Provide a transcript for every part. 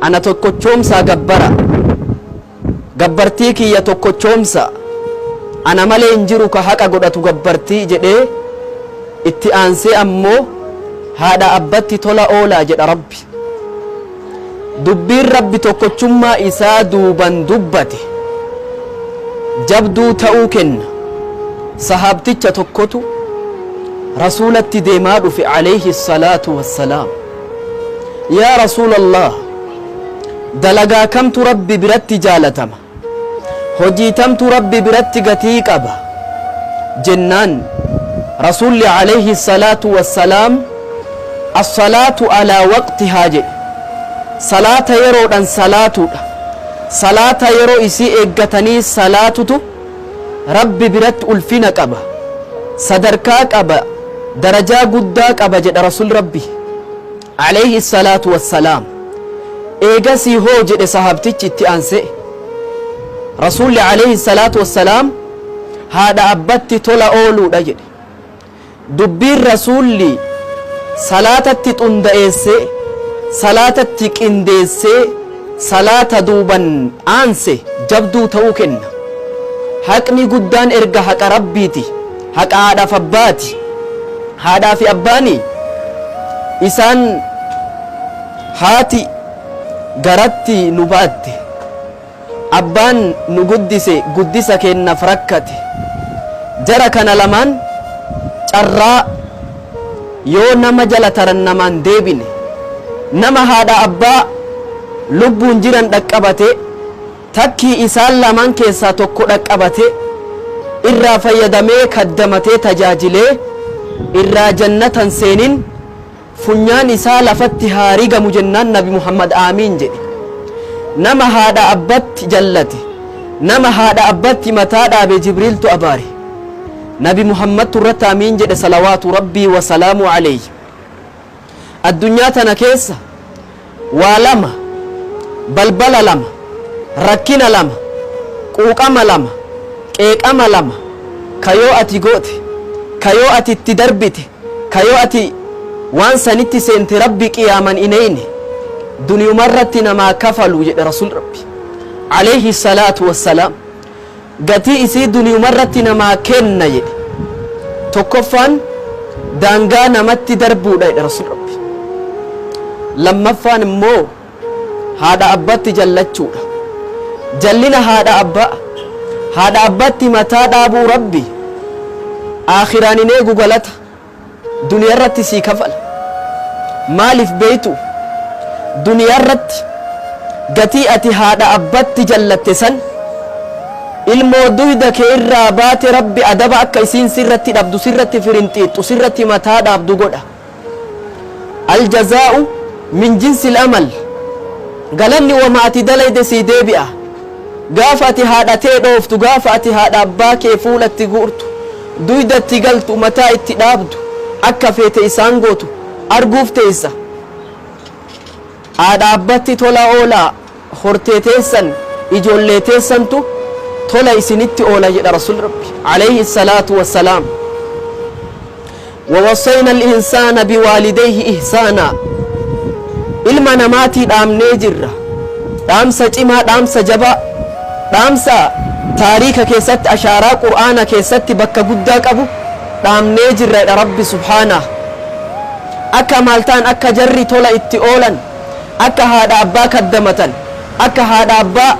Ana tokkochoomsaa gabbara. Gabbartii kiyya tokkochoomsa. Ana malee hin jiru ka haqa godhatu gabbartii jedhee itti aansee ammoo haadha abbatti tola oolaa jedha Rabbi. Dubbiin Rabbi tokkochummaa isaa duuban dubbate jabduu ta'uu kenna. Sahaabticha tokkotu Rasuulatti deemaa dhufe alayhi salaatu wassalaam. Yaa Rasuulallaah, dalagaa kamtu Rabbi biratti jaalatama? Hojii tamtu Rabbi biratti gatii qaba? Jennaan Rasuulli alayhi salaatu wassalaam As-salaatu alaa waqtihaa jedhe. Salaata yeroodhan salaatuudha. Salaata yeroo isii eeggatanii salaatutu Rabbi biratti ulfina qaba, sadarkaa qaba, darajaa guddaa qaba jedha Rasuulli Rabbi alayhi salaatu wassalaam. Eegasii hoo jedhe sahaabtichi itti aansee. Rasuulli alayhi salaatu wassalaam haadha abbatti tola ooluudha jedhe. Dubbiin Rasuulli salaatatti xunda'eessee, salaatatti qindeessee, salaata duuban aanse jabduu ta'uu kenna. Haqni guddaan erga haqa Rabbiiti, haqa haadhaaf abbaati. Haadhaa fi abbaani isaan haati garatti nu baatte. Abbaan nu guddise guddisa keennaf rakkate. Jara kana lamaan carraa yoo nama jala taran namaan deebine. Nama haadha abbaa lubbuun jiran dhaqqabate takkii isaan lamaan keessaa tokko dhaqqabate irraa fayyadamee kaddamatee tajaajilee irraa jannatan seenin Funyaan isaa lafatti haa rigamu jennaan nabi Muhammad aamiin jedhe. Nama haadha abbatti jallate, nama haadha abbatti mataa dhaabe Jibriiltu abaare. Nabi Muhammadtu irratti aamiin jedhe salawaatu rabbii wa salaamu alayhi. Addunyaa tana keessa waa lama, balbala lama, rakkina lama, quuqama lama, qeeqama lama ka yoo ati goote, ka yoo ati itti darbite, Ka yoo ati waan sanitti seente Rabbi qiyaaman ineyne duniyumarratti namaa kafalu jedhe Rasuul Rabbi aleyhi salaatu wassalaam. Gatii isii duniyumarratti namaa kenna jedhe. Tokkoffaan daangaa namatti darbuudha jedhe Rasuul Rabbi. Lammaffaan immoo haadha abbatti jallachuudha. Jallina haadha abbaa, haadha abbatti mataa dhaabuu Rabbi aakhiraan hin eegu galata duniyarratti sii kafala. Maaliif beeytu? Duniyarratti gatii ati haadha abbatti jallatte san ilmoo duyda kee irraa baate Rabbi adaba akka isiin sirratti dhabdu, sirratti firinxiixxu, sirratti mataa dhaabdu godha. Aljazaa'u min jinsil amal. Galanni wama ati dalayde sii deebi'a. Gaafa ati haadha tee dhooftu, gaafa ati haadha abbaa kee fuula itti guurtu, duyda itti galtu, mataa itti dhaabdu, akka feete isaan gootu arguuf teessa. Haadha abbatti tola oolaa, hortee teessan, ijoollee teessantu tola isinitti oola jedha Rasuulli Rabbi alayhi salaatu wassalaam. Wawassayna al-insaana biwaalidayhi ihsaanaa. Ilma namaatii dhaamnee jirra. Dhaamsa cimaa, dhaamsa jabaa, dhaamsa taariika keessatti ashaaraa Qur'aana keessatti bakka guddaa qabu dhaamnee jirra jedha Rabbi subhaanah. Akka maal ta'an akka jarri tola itti oolan, akka haadha abbaa kaddamatan, akka haadha abbaa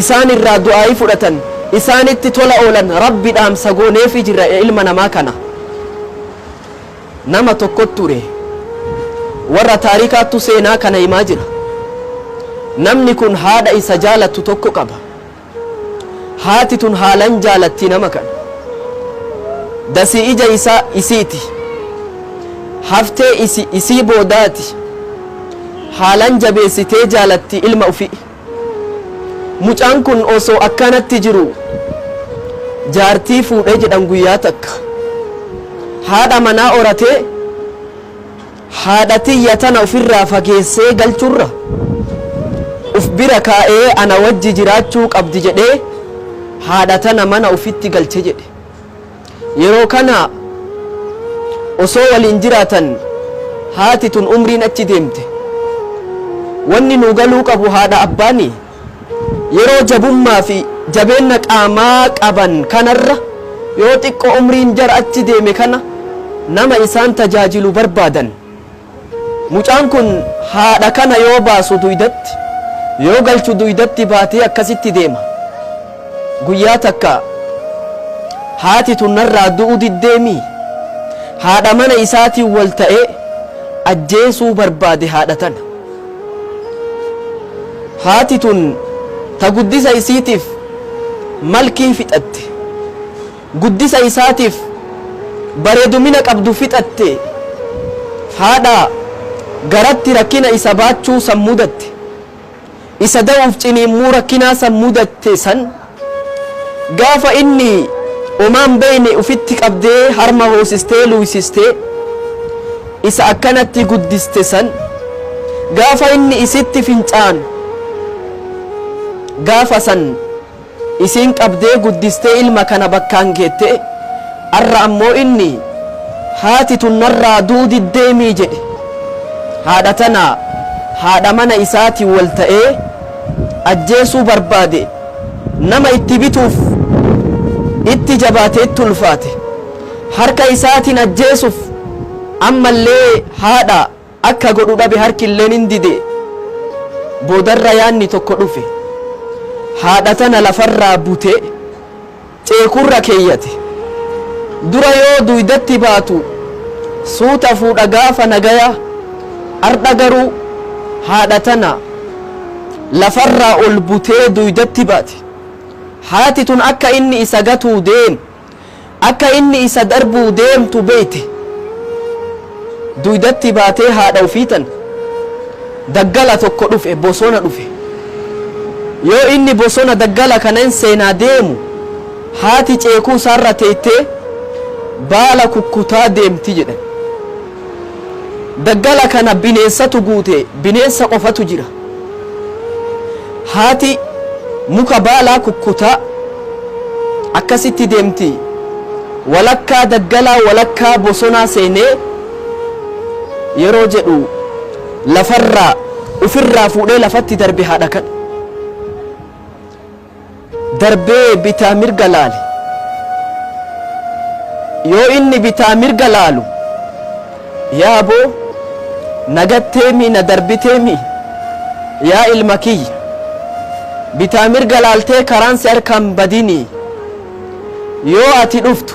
isaan irraa du'aa'ii fudhatan, isaanitti tola oolan Rabbi dhaamsa gooneefii jirra ilma namaa kana. Nama tokkot ture. Warra taarikaattu seenaa kana himaa jira. Namni kun haadha isa jaalattu tokko qaba. Haati tun haalan jaalatti nama kana. Dasii ija isaa isiiti. Haftee isi isii boodaati. Haalan jabeessitee jaalatti ilma ufii. Mucaan kun osoo akkanatti jiru jaartii fuudhee jedhan guyyaa takka. Haadha manaa oratee haadha tiyya tana ufirraa fageessee galchurra uf bira kaa'ee ana wajji jiraachuu qabdi jedhee haadha tana mana ufitti galche jedhe. Yeroo kana osoo waliin jiraatan haati tun umriin achi deemte. Wanni nuu galuu qabu haadha abbaani yeroo jabummaa fi jabeenna qaamaa qaban kanarra yoo xiqqo umriin jara achi deeme kana nama isaan tajaajilu barbaadan. Mucaan kun haadha kana yoo baasu duydatti, yoo galchu duydatti baatee akkasitti deema. Guyyaa takka haati tun narraa du'u diddeemii? Haadha mana isaatiin wal ta'ee ajjeesuu barbaade haadha tana. Haati tun ta guddisa isiitiif malkii fixatte. Guddisa isaatiif bareedumina qabdu fixatte. Haadha garatti rakkina isa baachuu san mudatte. Isa da'uuf ciniimmuu rakkinaa san mudatte san gaafa inni omaan beeyne ufitti qabdee harma hoosistee luuysistee isa akkanatti guddiste san gaafa inni isitti fincaanu gaafa san isiin qabdee guddistee ilma kana bakkaan geette arra ammoo inni haati tun narraa du'u diddeemii jedhe haadha tana haadha mana isaatiin wal ta'ee ajjeesuu barbaade nama itti bituuf itti jabaate itti ulfaate harka isaatiin ajjeesuuf ammallee haadha Akka godhu dhabe harkilleen hin dide. Boodarra yaanni tokko dhufe. Haadha tana lafarraa butee ceekurra keeyyate. Dura yoo duydatti baatu suuta fuudha gaafa nagayaa ardha garuu haadha tana lafarraa ol butee duydatti baate. Haati tun akka inni isa gatuu deemu Akka inni isa darbuu deemtu beeyte. Duydatti baatee haadha ufii tana daggala tokko dhufe, bosona dhufe. Yoo inni bosona daggala kanan seenaa deemu haati ceekuu isaarra teettee baala kukkutaa deemti jedhan. Daggala kana bineensatu guute, bineensa qofatu jira. Haati muka baalaa kukkutaa akkasitti deemti. Walakkaa daggalaa walakkaa bosonaa seenee yeroo jedhu lafarraa ufirraa fuudhee lafatti darbe haadha kana. Darbee bitaa mirga laale. Yoo inni bitaa mirga laalu, Yaa boo, na gatteemii na darbiteemii? Yaa ilma kiyya, bitaa mirga laaltee karaan si harkaan badinii? Yoo ati dhuftu,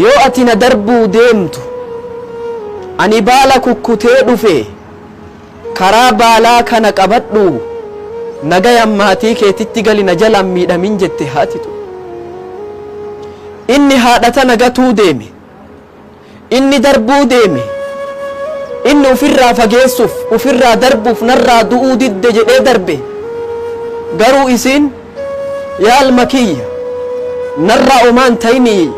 yoo ati na darbuu deemtu, ani baala kukkutee dhufe. Karaa baalaa kana qabadhuu nagayaan maatii keetitti gali na jalaan miidhamin jette haati tun. Inni haadha tana gatuu deeme. Inni darbuu deeme. Inni ufirraa fageessuuf, ufirraa darbuuf narraa du'uu didde jedhee darbe. Garuu isiin yaa ilma kiyya narraa omaa hin ta'inii,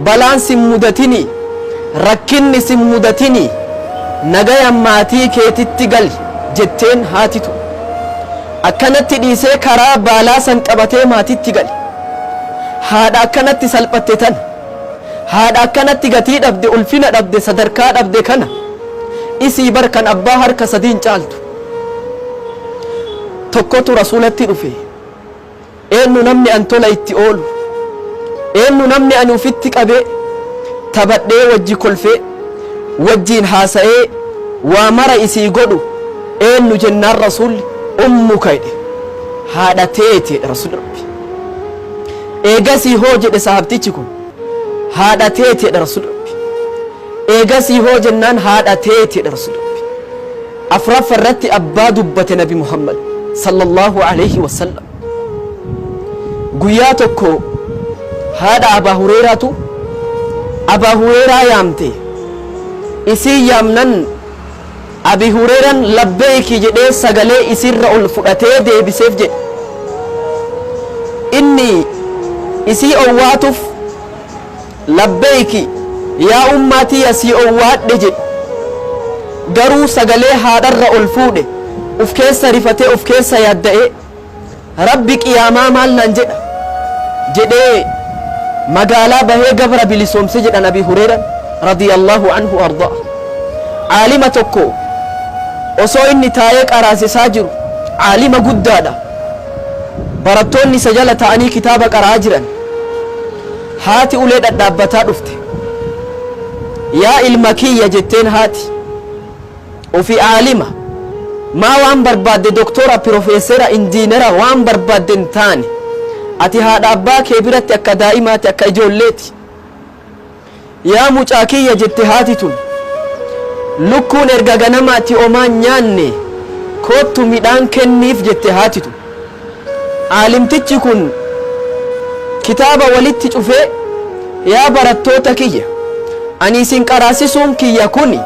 balaan sin mudatinii, rakkinni sin mudatinii, nagayaan maatii keetitti gali jetteen haati tun. Akkanatti dhiisee karaa baalaa san qabatee maatitti gale. Haadha akkanatti salphatte tana, haadha akkanatti gatii dhabde, ulfina dhabde, sadarkaa dhabde kana isii bar kan abbaa harka sadiin caaltu. Tokkotu Rasuulatti dhufe. Eennu namni an tola itti oolu? Eennu namni ani ufitti qabee, taphadhee wajji kolfee, wajjiin haasa'ee waa mara isii godhu eennu jennaan Rasuulli ummuka jedhe. Haadha teeti jedhe Rasuulli Rabbi. Eegasii hoo jedhe sahabtichi kun. Haadha teeti jedhe Rasuulli Rabbi. Eegasii hoo jennaan haadha teeti jedhe Rasuulli Rabbi. Afraffa irratti abbaa dubbate Nabi Muhammad sallallahu alayhi wasallam. Guyyaa tokko haadha Abaa Hureeraatu Abaa Hureeraa yaamte. Isiin yaamnan Abi Hureeran labbeeyki jedhee sagalee isiirra ol fudhatee deebiseef jedhe. Inni isii owwaatuf Labbeeyki, yaa ummaa tiyya sii owwaadhe jedhe. Garuu sagalee haadharra ol fuudhe, uf keessa rifatee uf keessa yaadda'ee, Rabbi qiyaamaa maal naan jedha? jedhee magaalaa bahee gabra bilisoomse jedhan Abii Hureeyran, radiyallaahu anhu wa ardaahu. Aalima tokko Osoo inni taa'ee qaraasisaa jiru, aalima guddaadha. Barattoonni isa jala ta'anii kitaaba qara'aa jiran. Haati ulee dhadhaabbataa dhufte. Yaa ilma kiyya jetteen haati. Ufi aalima. Maa waan barbaadde doktora, pirofeesera, injiinera waan barbaadde hin taane. Ati haadha abbaa kee biratti akka daa'imaati, akka ijoolleeti. Yaa mucaa kiyya jette haati tun. Lukkuun erga ganamaati omaa hin nyaanne koottu midhaan kenniif jette haati tun. Aalimtichi kun kitaaba walitti cufee yaa barattoota kiyya ani isin qaraasisuun kiyya kuni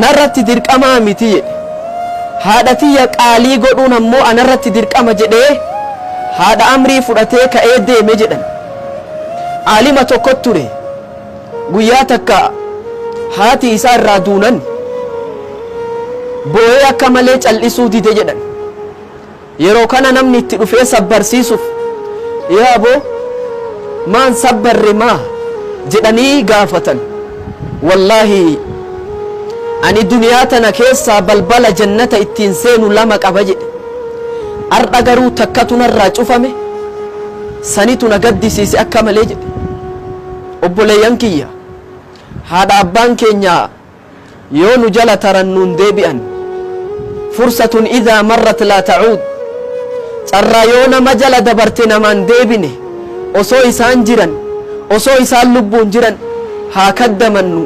narratti dirqamaa miti jedhe. Haadha tiyya qaalii godhuun ammoo anarratti dirqama jedhee haadha amrii fudhatee ka'ee deeme jedhan. Aalima tokkot ture. Guyyaa takka haati isaa irraa duunan boo'ee akka malee cal'isuu dide jedhan. Yeroo kana namni itti dhufee sabbarsiisuuf yaa aboo maan sabbarre maa jedhanii gaafatan. Wallaahi ani duniyaa tana keessaa balbala jannata ittiin seenu lama qaba jedhe. Ar'a garuu takkatu narraa cufame sanitu na gaddisiise akka malee jedhe. Obboleeyyan kiyya, haadha abbaan keenya yoo nu jala taran nuun deebi'an. Fursatun idhaa marrat laa ta'uud. Carraa yoo nama jala dabarte namaan deebine osoo isaan jiran, osoo isaan lubbuun jiran haa kaddamannu.